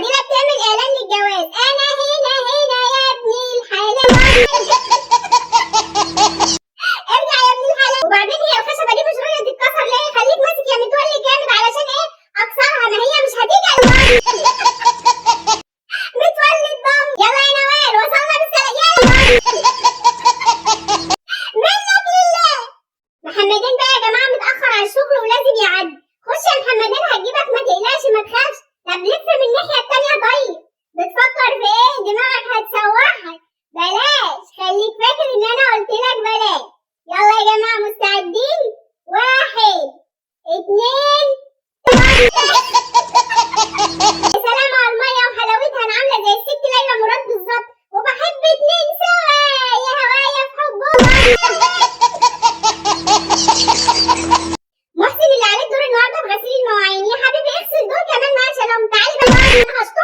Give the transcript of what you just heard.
عديلة بتعمل اعلان للجواز، انا هنا هنا يا ابن الحلال. ارجع يا ابن الحلال. وبعدين هي الخشبة دي مش راضية تتكسر ليه؟ خليك ماسك يا متولي جامد علشان ايه؟ اكسرها، ما هي مش هتيجي. متولي الضم. يلا يا نوال وصلنا بالسلامة. يلا منك لله. محمدين بقى يا جماعة متأخر على الشغل ولازم يعدي. خش يا محمدين هتجيبك، ما تقلقش ما تخافش. طب لف من الناحية التانية. طيب بتفكر في ايه؟ دماغك هتسوحك. بلاش، خليك فاكر ان انا قلت لك بلاش. يلا يا جماعة مستعدين؟ 1 2 3. يا سلام على المية وحلاوتها، انا عاملة زي الست ليلى مراد بالظبط، وبحب 2 سوا يا هوايا في حبهم. محسن اللي عليه الدور النهارده في غسيل المواعين، يا حبيبي اغسل دول كمان معاك. شالهم. تعالي بقى انا هشطفك.